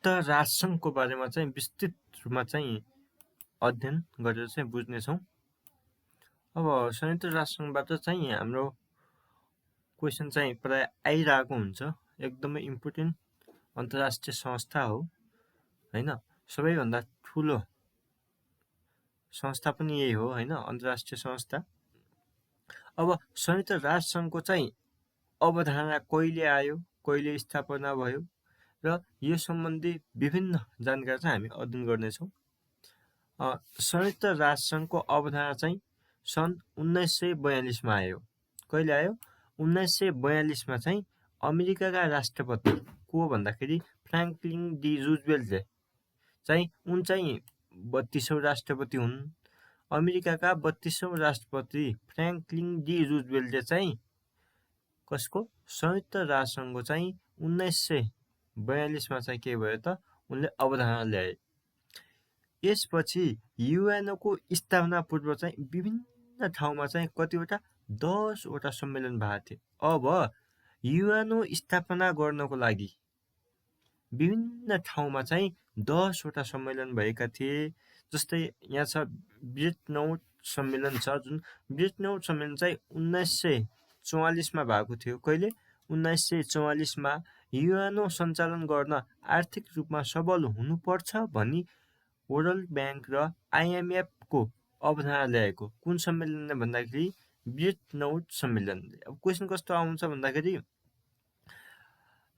संयुक्त राष्ट्रसङ्घको बारेमा चाहिँ विस्तृत रूपमा चाहिँ अध्ययन गरेर चाहिँ बुझ्नेछौँ। अब संयुक्त राष्ट्रसङ्घबाट चाहिँ हाम्रो क्वेसन चाहिँ प्राय आइरहेको हुन्छ। एकदमै इम्पोर्टेन्ट अन्तर्राष्ट्रिय संस्था हो हैन, सबैभन्दा ठुलो संस्था पनि यही हो हैन, अन्तर्राष्ट्रिय संस्था। अब संयुक्त राष्ट्रसङ्घको चाहिँ अवधारणा कहिले आयो, कहिले स्थापना भयो र यो सम्बन्धी विभिन्न जानकारी चाहिँ हामी अध्ययन गर्नेछौँ। संयुक्त राष्ट्रसङ्घको अवधारणा चाहिँ सन् 1942 मा आयो। कहिले आयो? 1942 मा चाहिँ अमेरिकाका राष्ट्रपति को भन्दाखेरि फ्र्याङ्कलिन डी रुजवेल्टले चाहिँ उन चाहिँ 32औं राष्ट्रपति हुन्। अमेरिकाका 32औं राष्ट्रपति फ्र्याङ्कलिन डी रुजवेल्टले चाहिँ कसको? संयुक्त राष्ट्रसङ्घको चाहिँ 1942 मा चाहिँ के भयो त उनले अवधारणा ल्याए। यसपछि युएनओको स्थापना पूर्व चाहिँ विभिन्न ठाउँमा चाहिँ कतिवटा 10 वटा सम्मेलन भएको थिए। अब युएनओ स्थापना गर्नको लागि विभिन्न ठाउँमा चाहिँ 10 वटा सम्मेलन भएका थिए। जस्तै यहाँ छ ब्रेटन सम्मेलन छ, जुन ब्रेटन सम्मेलन चाहिँ 1944 मा भएको थियो। कहिले? 1944 मा युएनओ सञ्चालन गर्न आर्थिक रूपमा सबल हुनुपर्छ भनी वर्ल्ड ब्याङ्क र आइएमएफ को अवधारणा ल्याएको। कुन सम्मेलनले भन्दाखेरि ब्रेटन सम्मेलनले। अब क्वेसन कस्तो आउँछ भन्दाखेरि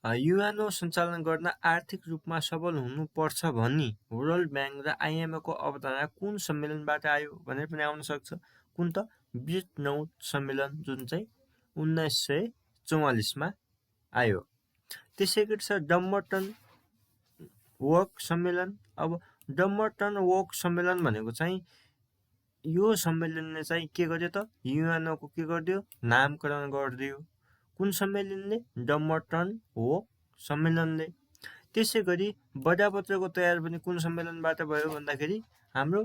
युएनओ सञ्चालन गर्न आर्थिक रूपमा सबल हुनुपर्छ भनी वर्ल्ड ब्याङ्क र आइएमएफ को अवधारणा कुन सम्मेलनबाट आयो भनेर पनि आउन सक्छ। कुन त? ब्रेटन सम्मेलन, जुन चाहिँ 1944 मा आयो। त्यसैगरी छ डम्बर्टन वर्क सम्मेलन। अब डम्बर्टन वर्क सम्मेलन भनेको चाहिँ यो सम्मेलनले चाहिँ के गर्यो त? युएनओ को के गर्दियो? नामकरण गरिदियो। कुन सम्मेलनले? डम्बर्टन वर्क सम्मेलनले। त्यसैगरी बडापत्रको तयार पनि कुन सम्मेलनबाट भयो भन्दाखेरि हाम्रो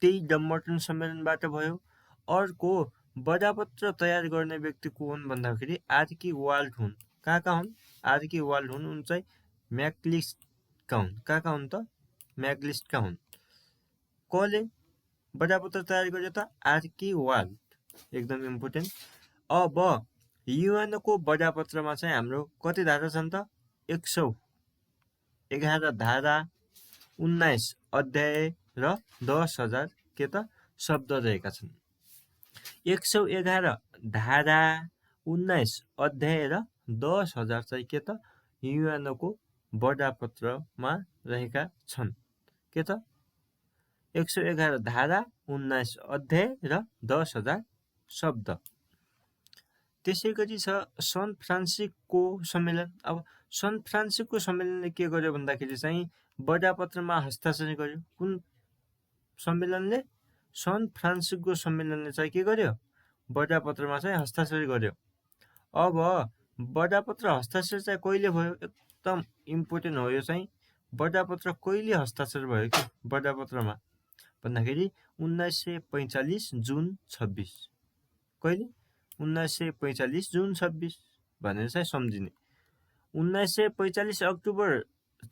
त्यही डम्बर्टन सम्मेलनबाट भयो। अर्को बडापत्र तयार गर्ने व्यक्ति को हुन् भन्दाखेरि आर्की वाल्ड हुन्। कहाँका हुन्? आर्की वाल्ड हुन्। उन चाहिँ म्याग्लिस्टका हुन्। कहाँका हुन् त? म्याग्लिस्टका हुन्। कसले बडापत्र तयार गर्यो त? Archie walled. एकदम इम्पोर्टेन्ट। अब युएनओ को बडापत्रमा चाहिँ हाम्रो कति धारा छन् त? 111 धारा, 19 अध्याय र 10,000 के त शब्द रहेका छन्। 111 धारा, 19 अध्याय र 10,000 चाहिँ के त युएनओ को बडापत्रमा रहेका छन्। के त 111 धारा, 19 अध्याय र 10,000 शब्द। त्यसैगरी छ सन फ्रान्सिस्को सम्मेलन। अब सन फ्रान्सिस्को सम्मेलनले के गर्यो भन्दाखेरि चाहिँ बडापत्रमा हस्ताक्षर गर्यो। कुन सम्मेलनले? सन फ्रान्सिस्को सम्मेलनले चाहिँ के गर्यो? बडापत्रमा चाहिँ हस्ताक्षर गर्यो। अब बडापत्र हस्ताक्षर चाहिँ कहिले भयो? एकदम इम्पोर्टेन्ट हो यो चाहिँ। बडापत्र कहिले हस्ताक्षर भयो कि बडापत्रमा भन्दाखेरि 1945 जुन 26। कहिले? 1945 जुन 26 भनेर चाहिँ सम्झिने। 1945 अक्टोबर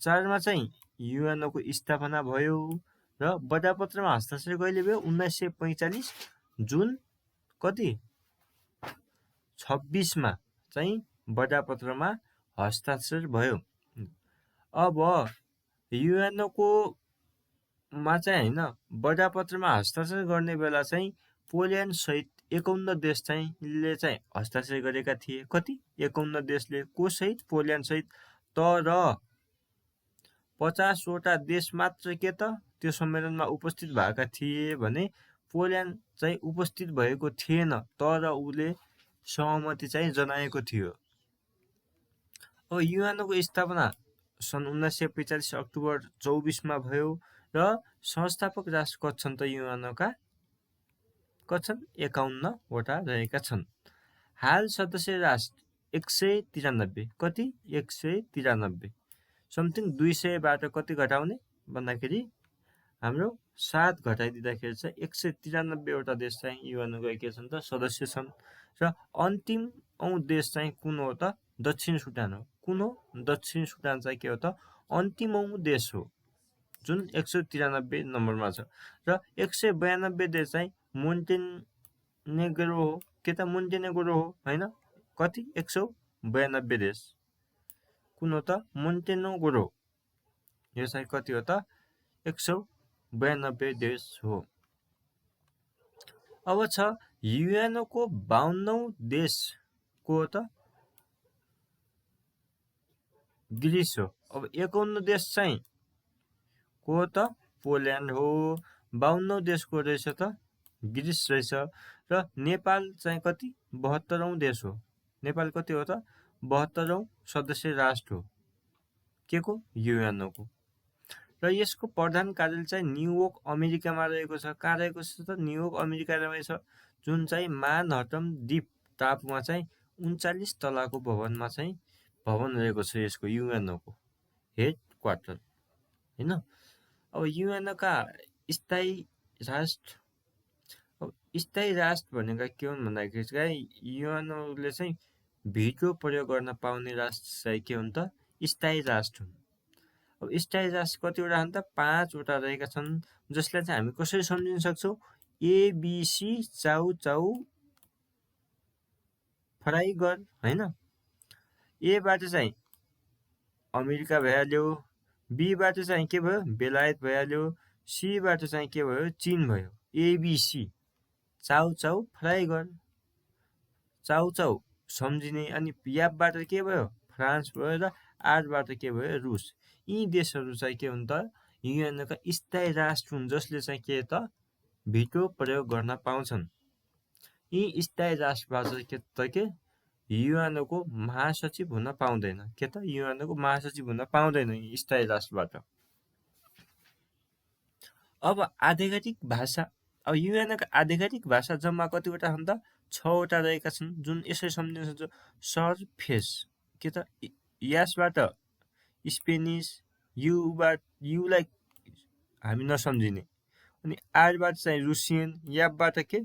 4 मा चाहिँ युएनओ को स्थापना भयो र बडापत्रमा हस्ताक्षर कहिले भयो? 1945 जुन कति? 26 मा चाहिँ बडापत्रमा हस्ताक्षर भयो। अब युएनओ को मा चाहिँ हैन बडापत्रमा हस्ताक्षर गर्ने बेला चाहिँ पोल्यान्ड सहित 51 देश चाहिँ ले चाहिँ हस्ताक्षर गरेका थिए। कति? 51 देशले। को सहित? पोल्यान्ड सहित। तर 50 वटा देश मात्र के त त्यो सम्मेलनमा उपस्थित भएका थिए भने पोल्यान्ड चाहिँ उपस्थित भएको थिएन, तर उले सहमति चाहिँ जनाएको थियो। अब युएनओ को स्थापना सन् 1945 अक्टोबर 24 मा भयो र संस्थापक राष्ट्र कति छन् त युएनओ का? कति छन्? 51 वटा रहेका छन्। हाल सदस्य राष्ट्र 193। कति? 193। समथिङ 200 बाट कति घटाउने भन्दाखेरि हाम्रो 7 घटाइदिँदाखेरि चाहिँ 193 वटा देश चाहिँ युएनओ को के छन् त सदस्य छन्। र अन्तिम देश चाहिँ कुन हो त? दक्षिण सुडान हो। कुन हो? दक्षिण सुडान चाहिँ के हो त अन्तिमौँ देश हो जुन 193 नम्बरमा छ र 192 देश चाहिँ मोन्टेनेग्रो हो। के त मोन्टेनेग्रो हो होइन, कति 192 देश कुन हो त मोन्टेनेग्रो। यो चाहिँ कति हो त 192 देश हो। अब छ युएनओको 52औं देश को हो त ग्रिस हो। अब 51 देश चाहिँ को हो त पोल्यान्ड हो। 52औं देश को रहेछ त ग्रिस रहेछ। र नेपाल चाहिँ कति 72औं देश हो। नेपाल कति हो त 72औं सदस्य राष्ट्र हो के को युएनओ को। र यसको प्रधान कार्यालय चाहिँ न्युयोर्क अमेरिकामा रहेको छ। कहाँ रहेको छ त न्युयोर्क अमेरिकामा छ, जुन चाहिँ मानहट्टन द्वीप टापुमा चाहिँ 39 तलाको भवनमा चाहिँ भवन रहेको छ यसको युएनओ को हेड क्वार्टर हैन। अब युएनओ का स्थायी राष्ट्र, अब स्थायी राष्ट्र भनेका के हुन् भन्दाखेरि चाहिँ युएनओले चाहिँ भिटो प्रयोग गर्न पाउने राष्ट्र चाहिँ के हुन् त स्थायी राष्ट्र हुन्। अब स्थायी राष्ट्र कतिवटा हुन् त 5 वटा रहेका छन्, जसलाई चाहिँ हामी कसरी सम्झिन सक्छौँ एबीसी चाउ चाउ फ्राई गर हैन। ए बाट चाहिँ अमेरिका भइहाल्यो, बी बाट चाहिँ के भयो बेलायत भइहाल्यो, सी बाट चाहिँ के भयो चीन भयो। एबीसी चाउ चाउ फ्राई गर, चाउ चाउ सम्झिने। अनि एफ बाट के भयो फ्रान्स भयो र आर बाट के भयो रुस। यी देशहरू चाहिँ के हुन् त युएनओका स्थायी राष्ट्र हुन्, जसले चाहिँ के त भिटो प्रयोग गर्न पाउँछन्। यी स्थायी राष्ट्रबाट के त के युएनओ को महासचिव हुन पाउँदैन। के त युएनओ को महासचिव हुन पाउँदैन यी स्थायी राष्ट्रबाट। अब आधिकारिक भाषा, अब युएनओ का आधिकारिक भाषा जम्मा कतिवटा हुन् त 6 वटा रहेका छन्, जुन यसरी सम्झिन सक्छौँ सरफेस के त यसबाट स्पेनिस, युलाई हामी नसम्झिने। अनि आरबाट चाहिँ रुसियन, एफबाट के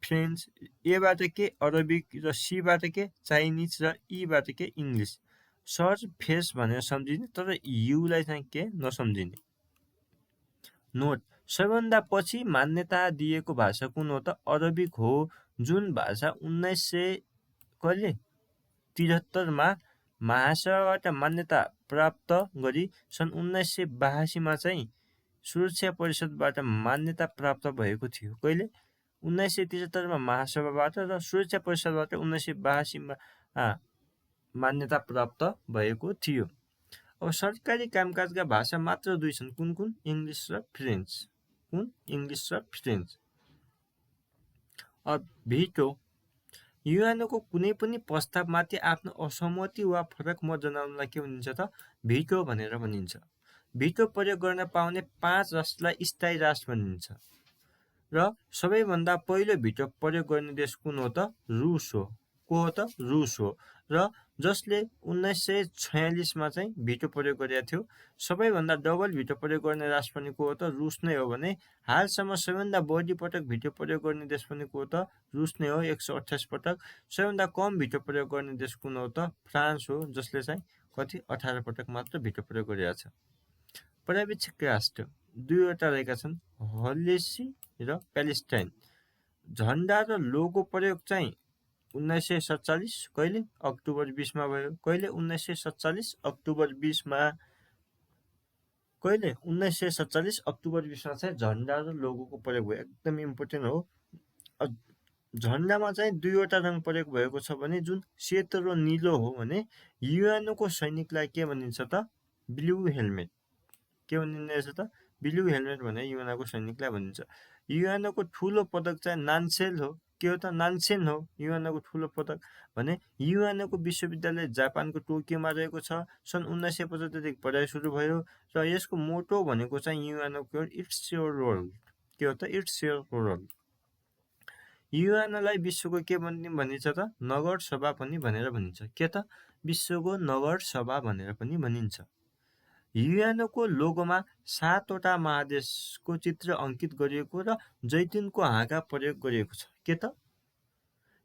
फ्रेन्च, एबाट के अरबिक र सीबाट के चाइनिज र ईबाट के इङ्ग्लिस। सरफेस भनेर सम्झिने तर युलाई चाहिँ के नसम्झिने। नोट, सबैभन्दा पछि मान्यता दिएको भाषा कुन हो त अरबिक हो, जुन भाषा 1973 मा महासभाबाट मान्यता प्राप्त गरी सन् 1982 मा चाहिँ सुरक्षा परिषदबाट मान्यता प्राप्त भएको थियो। कहिले 1973 मा महासभाबाट र सुरक्षा परिषदबाट 1982 मा मान्यता प्राप्त भएको थियो। अब सरकारी कामकाजका भाषा मात्र 2 छन्, कुन कुन इङ्ग्लिस र फ्रेन्च। कुन इङ्ग्लिस र फ्रेन्च। अब भिटो, युएनओ को कुनै पनि प्रस्तावमाथि आफ्नो असहमति वा फरक मत जनाउनलाई के भनिन्छ त भिटो भनेर भनिन्छ। भिटो प्रयोग गर्न पाउने 5 राष्ट्रलाई स्थायी राष्ट्र भनिन्छ। र सबैभन्दा पहिलो भिटो प्रयोग गर्ने देश कुन हो त रुस हो। को हो त रुस हो, र जसले 1946 मा चाहिँ भिटो प्रयोग गरेको थियो। सबैभन्दा डबल भिटो प्रयोग गर्ने राष्ट्र पनि को हो त रुस नै हो भने हालसम्म सबैभन्दा बढी पटक भिटो प्रयोग गर्ने देश पनि को हो त रुस नै हो 128 पटक। सबैभन्दा कम भिटो प्रयोग गर्ने देश कुन हो त फ्रान्स हो, जसले चाहिँ कति 18 पटक मात्र भिटो प्रयोग गरेको छ। पर्यवेक्षक राष्ट्र 2 वटा रहेका छन्, हलेसी र प्यालेस्टाइन। झण्डा र लोगो प्रयोग चाहिँ 1947 कहिले अक्टोबर 20 मा भयो। कहिले 1947 अक्टोबर 20 मा, कहिले 1947 अक्टोबर 20 मा चाहिँ झण्डा र लोगोको प्रयोग भयो। एकदम इम्पोर्टेन्ट हो। झण्डामा चाहिँ 2 वटा रङ प्रयोग भएको छ भने जुन सेतो र नीलो हो भने युएनओ को सैनिकलाई के भनिन्छ त ब्लू हेलमेट। के भनिन्छ त ब्लू हेलमेट भनेर युएनओ को सैनिकलाई भनिन्छ। युएनओ को ठुलो पदक चाहिँ नान्सेल हो। के हो त नान्सेन हो युएनओ को ठुलो पदक भने युएनओ को विश्वविद्यालय जापानको टोकियोमा रहेको छ। सन् 1975 देखि पढाइ सुरु भयो र यसको मोटो भनेको चाहिँ युएनओ को इट्स योर वर्ल्ड। के हो त इट्स योर वर्ल्ड। युएनओलाई विश्वको के भनिन्छ त नगर सभा पनि भनेर भनिन्छ। के त विश्वको नगर सभा भनेर पनि भनिन्छ। युएनओ को लोगोमा 7 वटा महादेशको चित्र अंकित गरिएको र जैतुनको हाँगा प्रयोग गरिएको छ। के त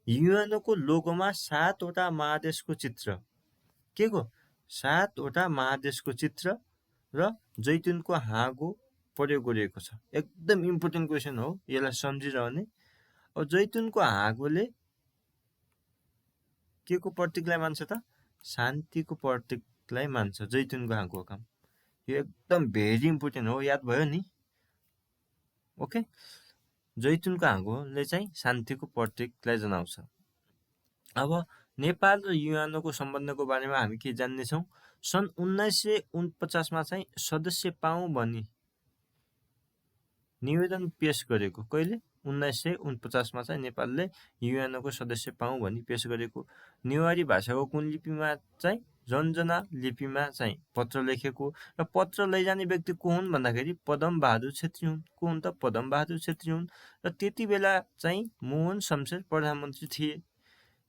युएनओ को लोगोमा 7 वटा महादेशको चित्र के को 7वटा महादेशको चित्र र जैतुनको हाँगो प्रयोग गरिएको छ। एकदम इम्पोर्टेन्ट क्वेसन हो, यसलाई सम्झिरहने। अब जैतुनको हाँगोले के को प्रतीकलाई मान्छ त? शान्तिको प्रतीकलाई मान्छ जैतुनको हाँगो काम। यो एकदम भेरी इम्पोर्टेन्ट हो, याद भयो नि? ओके, जैतुनको हाँगोले चाहिँ शान्तिको प्रतीकलाई जनाउँछ। अब नेपाल र युएनको सम्बन्धको बारेमा हामी के जान्नेछौँ? सन् 1949 चाहिँ सदस्य पाऊँ भनी निवेदन पेश गरेको। कहिले? 1949 चाहिँ नेपालले युएनको सदस्य पाऊँ भनी पेश गरेको। नेवारी भाषाको कुन लिपिमा चाहिँ? रञ्जना लिपिमा चाहिँ पत्र लेखेको। र पत्र लैजाने व्यक्ति को हुन् भन्दाखेरि पदम बहादुर छेत्री हुन्। को हुन् त? पदम बहादुर छेत्री हुन्। र त्यति बेला चाहिँ मोहन शमशेर प्रधानमन्त्री थिए।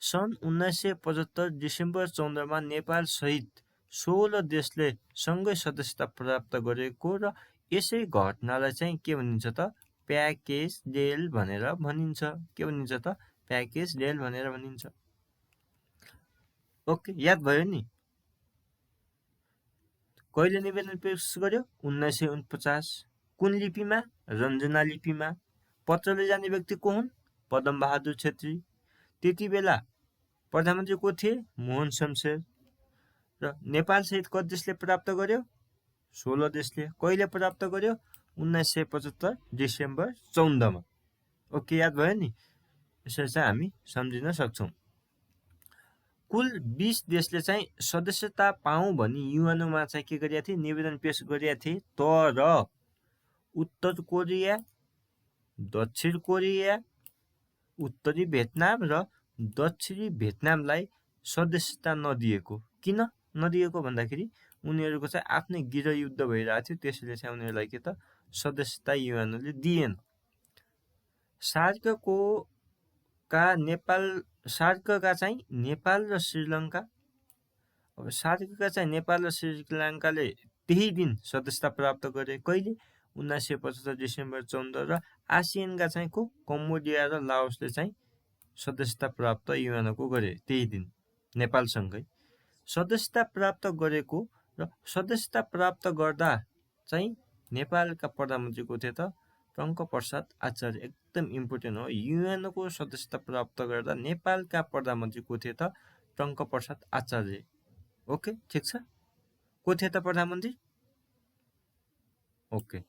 सन् 1975 डिसेम्बर 14 नेपाल सहित 16 देशले सँगै सदस्यता प्राप्त गरेको र यसै घटनालाई चाहिँ के भनिन्छ त? प्याकेज डेल भनेर भनिन्छ। के भनिन्छ त? प्याकेज डेल भनेर भनिन्छ। ओके, याद भयो नि? कहिले निवेदन पेश गर्यो? 1949। कुन लिपिमा? रञ्जना लिपिमा। पत्र लैजाने व्यक्ति को हुन्? पदम बहादुर छेत्री। त्यति बेला प्रधानमन्त्री को थिए? मोहन शमशेर। र नेपाल सहित कति देशले प्राप्त गर्यो? 16 देशले। कहिले प्राप्त गर्यो? 1975 डिसेम्बर 14 मा। ओके, याद भयो नि? यसरी चाहिँ हामी सम्झिन सक्छौँ। कुल 20 देशले चाहिँ सदस्यता पाऊँ भनी युएनमा चाहिँ के गरेका थिए? निवेदन पेश गरेका थिए। तर उत्तर कोरिया, दक्षिण कोरिया, उत्तरी भियतनाम र दक्षिणी भियतनामलाई सदस्यता नदिएको। किन नदिएको भन्दाखेरि उनीहरूको चाहिँ आफ्नै गृहयुद्ध भइरहेको थियो, त्यसैले चाहिँ उनीहरूलाई के त? सदस्यता युएनले दिएन। सार्कका चाहिँ नेपाल र श्रीलङ्का। अब सार्कका चाहिँ नेपाल र श्रीलङ्काले त्यही दिन सदस्यता प्राप्त गरे। कहिले? 1975 डिसेम्बर 14। र आसियनका चाहिँ को? कम्बोडिया र लाओसले चाहिँ सदस्यता प्राप्त युएनको गरे त्यही दिन नेपालसँगै। सदस्यता प्राप्त गरेको र सदस्यता प्राप्त गर्दा चाहिँ नेपालका प्रधानमन्त्री को थिए त? टङ्क प्रसाद आचार्य। एकदम इम्पोर्टेन्ट हो। युएनको सदस्यता प्राप्त गर्दा नेपालका प्रधानमन्त्री को थिए त? टङ्क प्रसाद आचार्य। ओके, ठिक छ। को थिए त प्रधानमन्त्री? ओके,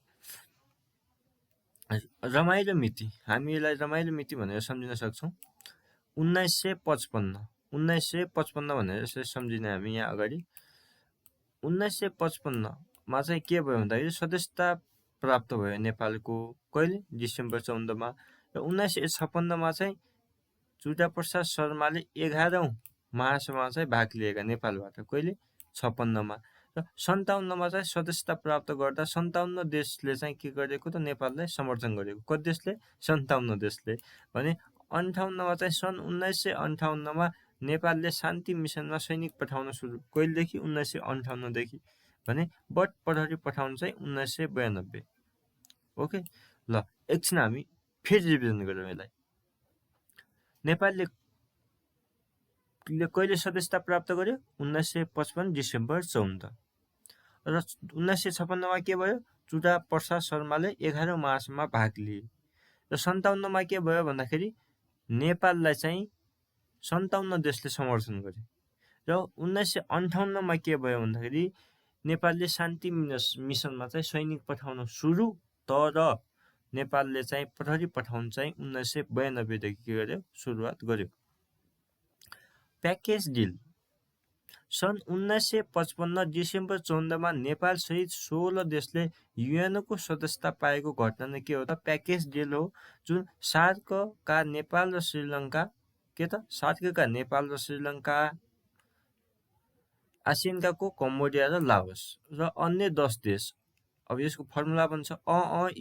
रमाइलो मिति। हामी यसलाई रमाइलो मिति भनेर सम्झिन सक्छौँ। 1955 भनेर यसरी सम्झिने हामी यहाँ अगाडि। 1955 मा चाहिँ के भयो भन्दाखेरि सदस्यता प्राप्त भयो नेपालको। कहिले? डिसेम्बर 14 मा। र 1956 मा चाहिँ चुटा प्रसाद शर्माले 11औं महासभामा चाहिँ भाग लिएका नेपालबाट। कहिले? 56 मा। र 57 मा चाहिँ सदस्यता प्राप्त गर्दा 57 देशले चाहिँ के गरेको त? नेपाललाई समर्थन गरेको। कति देशले? 57 देशले। भने 58 मा चाहिँ सन् 1958 मा नेपालले शान्ति मिसनमा सैनिक पठाउन सुरु। कहिलेदेखि? 1958 देखि। भने बट प्रहरी पठाउन चाहिँ 1992। ओके, ल एकछिन हामी फेरि रिभिजन गरौँ यसलाई। नेपालले कहिले सदस्यता प्राप्त गर्यो? 1955 डिसेम्बर 14। र 1956 मा के भयो? चुटा प्रसाद शर्माले 11औं महासभामा भाग लिए। र 57 मा के भयो भन्दाखेरि नेपाललाई चाहिँ 57 देशले समर्थन गरे। र 1958 मा के भयो भन्दाखेरि नेपालले शान्ति मिसनमा चाहिँ सैनिक पठाउन सुरु। तर नेपालले चाहिँ प्रहरी पठाउन चाहिँ 1992 देखि के गर्यो? सुरुवात गर्यो। Package deal. सन् 1955 डिसेम्बर 14 मा नेपाल सहित 16 देशले युएनको सदस्यता पाएको घटना नै के हो त? प्याकेज डिल हो। जुन सार्कका नेपाल र श्रीलङ्का, के त? सार्कका नेपाल र श्रीलङ्का, आसियनका को? कम्बोडिया र लाओस र अन्य 10 देश। अब यसको फर्मुला भन्छ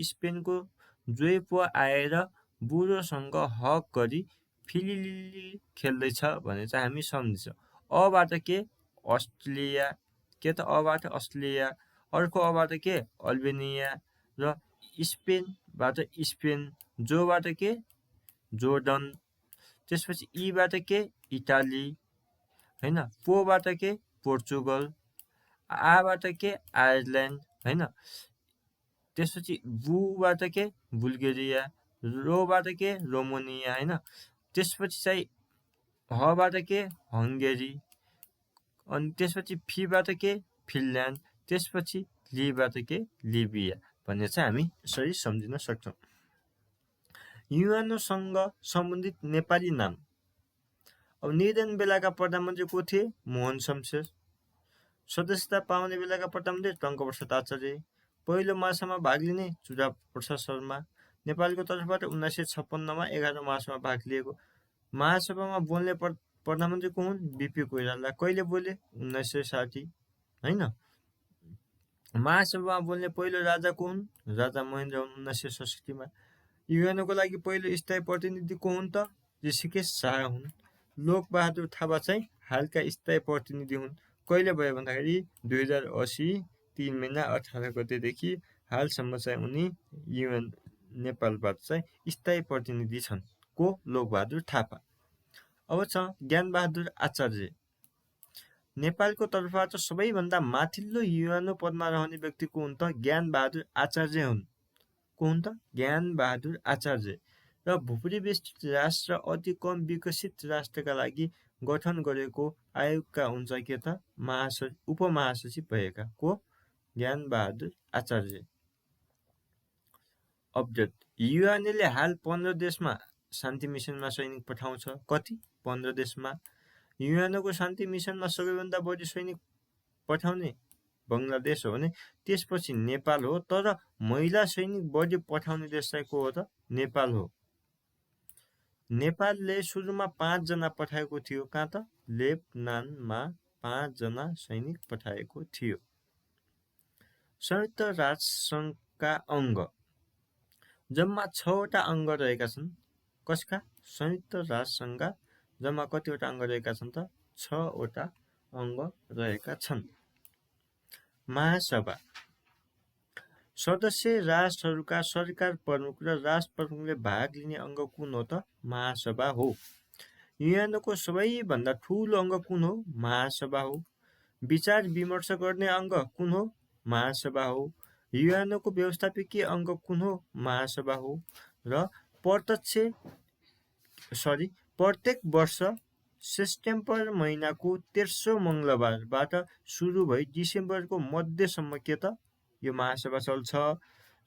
स्पेनको जोइ पो आएर बुढोसँग हक गरी फिलिलिली खेल्दैछ भने चाहिँ हामी सम्झिन्छौँ। अबाट के? अस्ट्रेलिया, के त? अबाट अस्ट्रेलिया। अर्को अबाट के? अल्बेनिया। र स्पेनबाट स्पेन। जोबाट के? जोर्डन। त्यसपछि ईबाट के? इटाली, हैन। पोबाट के? पोर्चुगल। आबाट के आयरल्यान्ड होइन, त्यसपछि बुबाट के बुल्गेरिया, रोबाट के रोमानिया होइन, त्यसपछि चाहिँ हबाट के हङ्गेरी, अनि त्यसपछि फीबाट के फिनल्यान्ड, त्यसपछि लीबाट के लिबिया भन्ने चाहिँ हामी यसरी सम्झिन सक्छौँ। युएनओसँग सम्बन्धित नेपाली नाम। अब निर्णय बेलाका प्रधानमन्त्री को थिए? मोहन शमशेर। सदस्यता पाउने बेलाका प्रधानमन्त्री टङ्कप्रसाद आचार्य। पहिलो महासभामा भाग लिने चुरा प्रसाद शर्मा। नेपालको तर्फबाट 1956मा 11 महासभामा भाग लिएको। महासभामा बोल्ने प्रधानमन्त्री को हुन्? बिपी कोइराला। कहिले बोले? 1960 होइन। महासभामा बोल्ने पहिलो राजा को हुन्? राजा महेन्द्र हुन् 1967मा। युएनओको लागि पहिलो स्थायी प्रतिनिधि को हुन् त? ऋषिकेश शाह हुन्। लोकबहादुर थापा चाहिँ हालका स्थायी प्रतिनिधि हुन्। कहिले भयो भन्दाखेरि 2080 3 महिना 18 गतेदेखि हालसम्म चाहिँ उनी युएन नेपालबाट चाहिँ स्थायी प्रतिनिधि छन्। को? लोकबहादुर थापा। अब छ ज्ञानबहादुर आचार्य। नेपालको तर्फबाट सबैभन्दा माथिल्लो युएनओ पदमा रहने व्यक्ति को हुन् त? ज्ञानबहादुर आचार्य हुन्। को हुन् त? ज्ञानबहादुर आचार्य। र भूपरि बेष्टित राष्ट्र अति कम विकसित राष्ट्रका लागि गठन गरेको आयोगका हुन्छ के त? उपमहासचिव भएका। को? ज्ञानबहादुर आचार्य। अपडेट। युएनले हाल 15 देशमा शान्ति मिसनमा सैनिक पठाउँछ। कति? 15 देशमा। युएनओको शान्ति मिसनमा सबैभन्दा बढी सैनिक पठाउने बङ्गलादेश हो भने त्यसपछि नेपाल हो। तर महिला सैनिक बढी पठाउने देश चाहिँ को हो त? नेपाल हो। नेपालले सुरुमा 5 जना पठाएको थियो। कहाँ त? लेबनानमा 5 जना सैनिक पठाएको थियो। संयुक्त राष्ट्रसङ्घका अङ्ग। जम्मा 6 वटा अङ्ग रहेका छन्। कसका? संयुक्त राष्ट्रसङ्घका जम्मा कतिवटा अङ्ग रहेका छन् त? 6 वटा अङ्ग रहेका छन्। महासभा। सदस्य राष्ट्रहरूका सरकार प्रमुख र राष्ट्र प्रमुखले भाग लिने अङ्ग कुन हो त? महासभा हो। युएनओको सबैभन्दा ठुलो अङ्ग कुन हो? महासभा हो। विचार विमर्श गर्ने अङ्ग कुन हो? महासभा हो। युएनओको व्यवस्थापकीय अङ्ग कुन हो? महासभा हो। र प्रत्येक वर्ष सेप्टेम्बर महिनाको तेस्रो मङ्गलबारबाट सुरु भई डिसेम्बरको मध्यसम्म के त? यो महासभा चल्छ।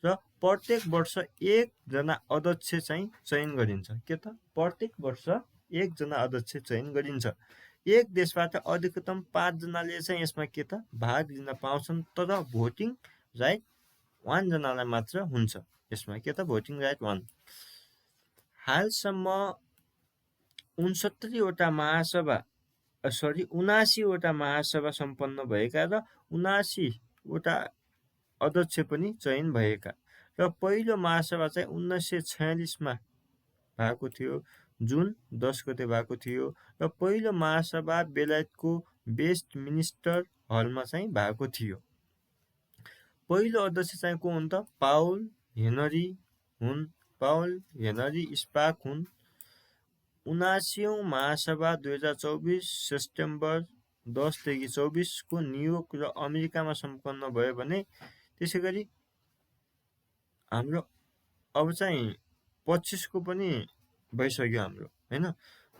र प्रत्येक वर्ष 1 जना अध्यक्ष चाहिँ चयन गरिन्छ। के त? प्रत्येक वर्ष 1 जना अध्यक्ष चयन गरिन्छ। एक देशबाट अधिकतम 5 जनाले चाहिँ यसमा के त? भाग लिन पाउँछन्। तर भोटिङ राइट 1 जनालाई मात्र हुन्छ यसमा। के त? Voting right 1। हालसम्म 69 वटा महासभा 79 वटा महासभा सम्पन्न भएका र 79 वटा अध्यक्ष पनि चयन भएका। र पहिलो महासभा चाहिँ 1946मा भएको थियो। जुन 10 गते भएको थियो। र पहिलो महासभा बेलायतको वेस्ट मिनिस्टर हलमा चाहिँ भएको थियो। पहिलो अध्यक्ष चाहिँ को हुन् त? पाउल हेनरी हुन्। पाउल हेनरी स्पाक हुन्। 79औं महासभा 2024 सेप्टेम्बर 10 देखि 24 को न्युयोर्क र अमेरिकामा सम्पन्न भयो भने त्यसै गरी हाम्रो अब चाहिँ 25 को पनि भइसक्यो हाम्रो होइन।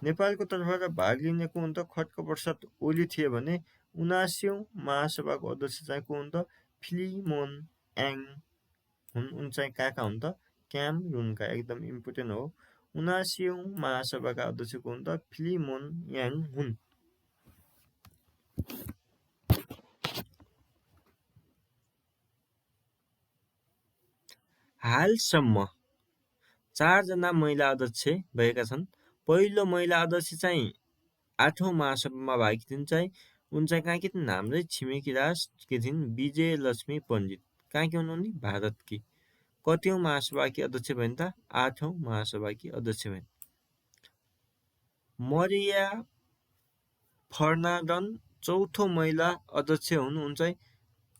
नेपालको तर्फबाट भाग लिने को हुन् त? खड्गप्रसाद ओली थिए भने 79औं महासभाको अध्यक्ष चाहिँ को हुन् त? फिलिमोन याङ हुन्। उनी चाहिँ कहाँका हुन् त? क्यामरुनका। एकदम इम्पोर्टेन्ट हो। 79औं महासभाका अध्यक्ष को हुन् त? फिलिमोन याङ हुन्। हालसम्म 4 जना महिला अध्यक्ष भएका छन्। पहिलो महिला अध्यक्ष चाहिँ 8औं महासभामा भाग लिइन् चाहिँ उनी चाहिँ कहाँकी थिइन्? हाम्रै छिमेकी राष्ट्रकी थिइन् विजय लक्ष्मी पण्डित। कहाँकी हुन् उनी? भारतकी। कतिौं महासभाकी अध्यक्ष भइन् त? 8औं महासभाकी अध्यक्ष भइन्। मरिया फर्नान्डन 4थो महिला अध्यक्ष हुन्। उनी चाहिँ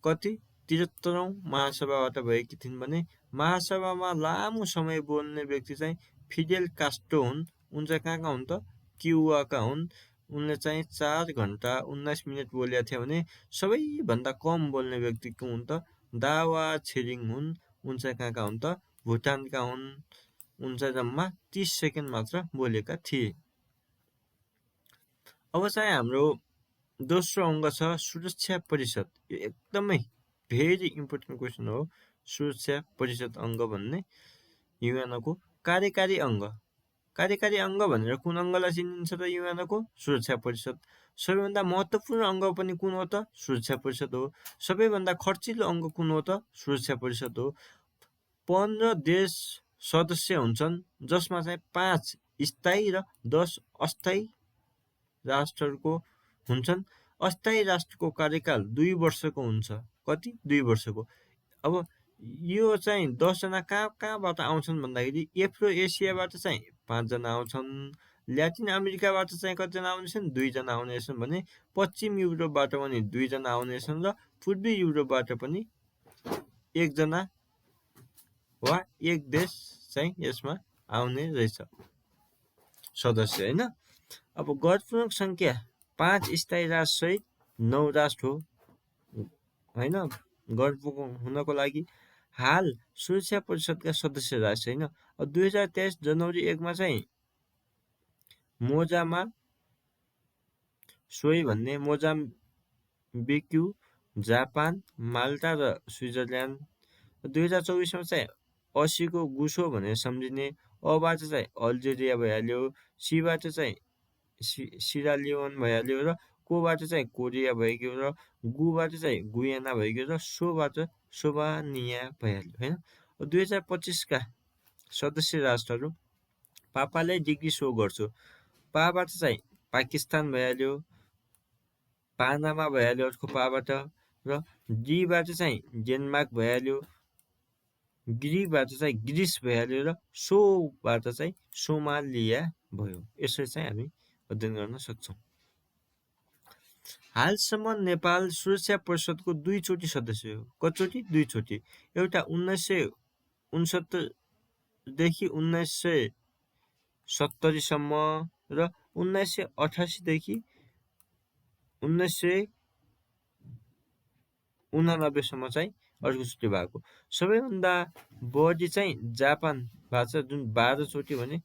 कति? 73औं महासभाबाट भएकी थिइन् भने महासभामा लामो समय बोल्ने व्यक्ति चाहिँ फिडेल कास्ट्रो हुन्। उनी चाहिँ कहाँका हुन् त? क्युबाका हुन्। उनले चाहिँ 4 घण्टा 19 मिनट बोलेका थिए भने सबैभन्दा कम बोल्ने व्यक्ति को हुन् त दावा छिरिङ हुन्। उन चाहिँ कहाँका हुन् त भुटानका हुन्। उन चाहिँ जम्मा 30 सेकेन्ड मात्र बोलेका थिए। अब चाहिँ हाम्रो दोस्रो अङ्ग छ सुरक्षा परिषद। यो एकदमै भेरी इम्पोर्टेन्ट क्वेसन हो। सुरक्षा परिषद अङ्ग भन्ने युएनको कार्यकारी अङ्ग। कार्यकारी अङ्ग भनेर कुन अङ्गलाई चिनिन्छ त युएनको? सुरक्षा परिषद। सबैभन्दा महत्त्वपूर्ण अङ्ग पनि कुन हो त? सुरक्षा परिषद हो। सबैभन्दा खर्चिलो अङ्ग कुन हो त? सुरक्षा परिषद हो। 15 देश सदस्य हुन्छन् जसमा चाहिँ 5 स्थायी र 10 अस्थायी राष्ट्रहरूको हुन्छन्। अस्थायी राष्ट्रको कार्यकाल 2 वर्षको हुन्छ। कति? 2 वर्षको। अब यो चाहिँ 10 जना कहाँबाट आउँछन् भन्दाखेरि एफ्रो एसियाबाट चाहिँ 5 जना आउँछन्। ल्याटिन अमेरिकाबाट चाहिँ कतिजना आउनेछन्? 2 जना आउनेछन् भने पश्चिम युरोपबाट पनि 2 जना आउनेछन् र पूर्वी युरोपबाट पनि 1 जना वा 1 देश चाहिँ यसमा आउने रहेछ सदस्य, हैन? अब गणपूर्ण संख्या 5 स्थायी राष्ट्र सहित 9 राष्ट्र हो, हैन? गणपूर्ण हुनको लागि हाल सुरक्षा परिषदका सदस्य राष्ट्र, हैन? 2023 जनवरी 1 मा चाहिँ मोजामा सोही भन्ने मोजाम्बिक्यु, जापान, माल्टा र स्विजरल्यान्ड। 2024 मा चाहिँ 80 को गुसो भनेर सम्झिने। अबाट चाहिँ अल्जेरिया भइहाल्यो, सीबाट चाहिँ सिरालियोन भइहाल्यो र कोबाट चाहिँ कोरिया भइगयो र गुबाट चाहिँ गुयाना भइगयो र सोबाट सोभानिया भइहाल्यो, हैन? 2025 का सदस्य राष्ट्रहरू पापाले डिग्री सो गर्छु। पाबाट चाहिँ पाकिस्तान भइहाल्यो, पानामा भइहाल्यो अर्को पाबाट, र डीबाट चाहिँ डेनमार्क भइहाल्यो, ग्रीबाट चाहिँ ग्रिस भइहाल्यो र सोबाट चाहिँ सोमालिया भयो। यसरी चाहिँ हामी अध्ययन गर्न सक्छौँ। हालसम्म नेपाल सुरक्षा परिषदको 2 चोटि सदस्य हो। कतिचोटि? 2 चोटि। एउटा 1969 देखि 1970 सम्म र 1988 देखि 1989 सम्म चाहिँ अर्को चोटि भएको। सबैभन्दा बढी चाहिँ जापान भएको छ, जुन 12 चोटि भने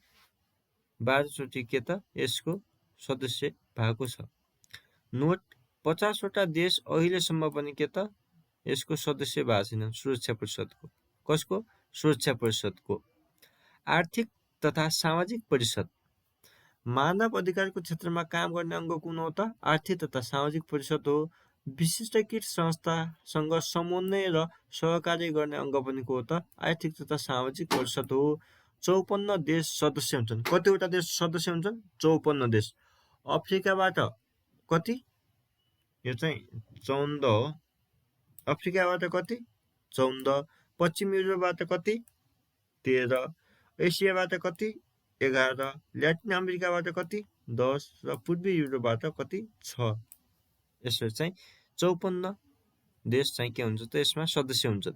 12 चोटि के त यसको सदस्य भएको छ। नोट 50 वटा देश अहिलेसम्म पनि के त यसको सदस्य भएको छैनन् सुरक्षा परिषदको। कसको? सुरक्षा परिषदको। आर्थिक तथा सामाजिक परिषद मानव अधिकारको क्षेत्रमा काम गर्ने अङ्ग कुन हो त? आर्थिक तथा सामाजिक परिषद हो। विशिष्टकृत संस्थासँग समन्वय र सहकार्य गर्ने अङ्ग पनि को हो त? आर्थिक तथा सामाजिक परिषद हो। 54 देश सदस्य हुन्छन्। कतिवटा देश सदस्य हुन्छन्? 54 देश। अफ्रिकाबाट कति? यो चाहिँ 14 हो। अफ्रिकाबाट कति? 14। पश्चिम युरोपबाट कति? 13। एसियाबाट कति? 11। ल्याटिन अमेरिकाबाट कति? 10 र पूर्वी युरोपबाट कति? 6। यसरी चाहिँ 54 देश चाहिँ के हुन्छ त यसमा सदस्य हुन्छन्।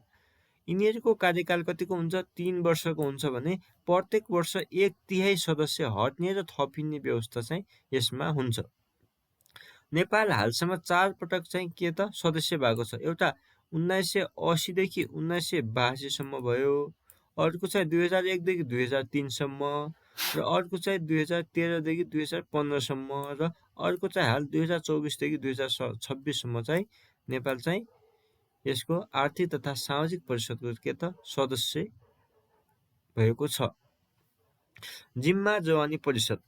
यिनीहरूको कार्यकाल कतिको हुन्छ? 3 वर्षको हुन्छ भने प्रत्येक वर्ष 1/3 सदस्य हट्ने र थपिने व्यवस्था चाहिँ यसमा हुन्छ। नेपाल हालसम्म 4 पटक चाहिँ के त सदस्य भएको छ। एउटा 1980 देखि 1982 सम्म भयो, अर्को चाहिँ 2001 देखि 2003 सम्म, र अर्को चाहिँ 2013 देखि 2015 सम्म, र अर्को चाहिँ हाल 2024 देखि 2026 सम्म चाहिँ नेपाल चाहिँ यसको आर्थिक तथा सामाजिक परिषदको के त सदस्य भएको छ। जिम्मा जवानी परिषद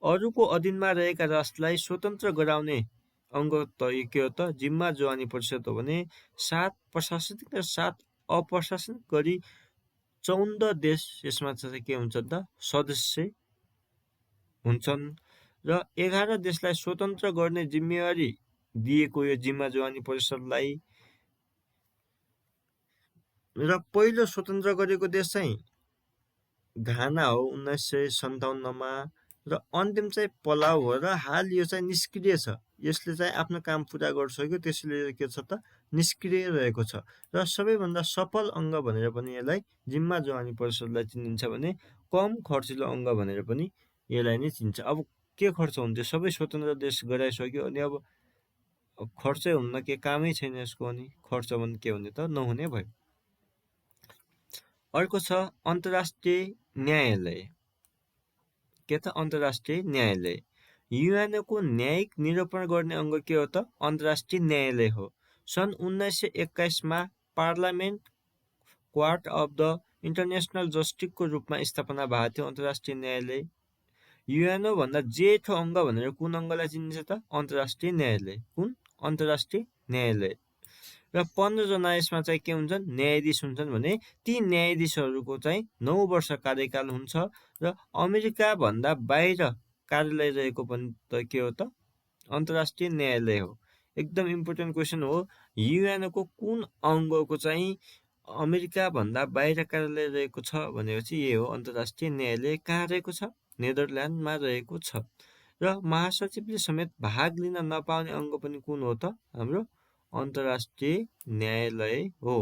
अरूको अधीनमा रहेका राष्ट्रलाई स्वतन्त्र गराउने अङ्ग त के हो त? जिम्मा जवानी परिषद हो भने 7 प्रशासनिक र 7 अप्रशासनिक गरी 14 देश यसमा चाहिँ के हुन्छ त सदस्य हुन्छन् र 11 देशलाई स्वतन्त्र गर्ने जिम्मेवारी दिएको यो जिम्मा जवानी परिषदलाई। र पहिलो स्वतन्त्र गरेको देश चाहिँ घाना हो 1957 मा, र अन्तिम चाहिँ पलाउ हो, र हाल यो चाहिँ निष्क्रिय छ। यसले चाहिँ आफ्नो काम पुरा गरिसक्यो, त्यसले के छ त निष्क्रिय रहेको छ। र सबैभन्दा सफल अङ्ग भनेर पनि यसलाई जिम्मा जवानी परिषदलाई चिनिन्छ भने कम खर्चिलो अङ्ग भनेर पनि यसलाई नै चिन्छ। अब के खर्च हुन्थ्यो? सबै स्वतन्त्र देश गराइसक्यो अनि अब खर्चै हुन्न, के कामै छैन यसको, अनि खर्च भने के हुने त? नहुने भयो। अर्को छ अन्तर्राष्ट्रिय न्यायालय। के त? अन्तर्राष्ट्रिय न्यायालय। युएनको न्यायिक निरूपण गर्ने अङ्ग के हो त? अन्तर्राष्ट्रिय न्यायालय हो। सन् 1921 मा parliament court of the international जस्टिसको रूपमा स्थापना भएको थियो अन्तर्राष्ट्रिय न्यायालय। युएनओ भन्दा जेठो अङ्ग भनेर कुन अङ्गलाई चिनिन्छ त? अन्तर्राष्ट्रिय न्यायालय। कुन? अन्तर्राष्ट्रिय न्यायालय। र 15 जना यसमा चाहिँ के हुन्छन्? न्यायाधीश हुन्छन् भने ती न्यायाधीशहरूको चाहिँ 9 वर्ष कार्यकाल हुन्छ। र अमेरिका भन्दा बाहिर कार्यालय रहेको पनि त के हो त? अन्तर्राष्ट्रिय न्यायालय हो। एकदम इम्पोर्टेन्ट क्वेसन हो। युएनको कुन अङ्गको चाहिँ अमेरिका भन्दा बाहिर कार्यालय रहेको छ भनेपछि यही हो, अन्तर्राष्ट्रिय न्यायालय। कहाँ रहेको छ? नेदरल्यान्डमा रहेको छ। र महासचिवले समेत भाग लिन नपाउने अङ्ग पनि कुन हो त? हाम्रो अन्तर्राष्ट्रिय न्यायालय हो।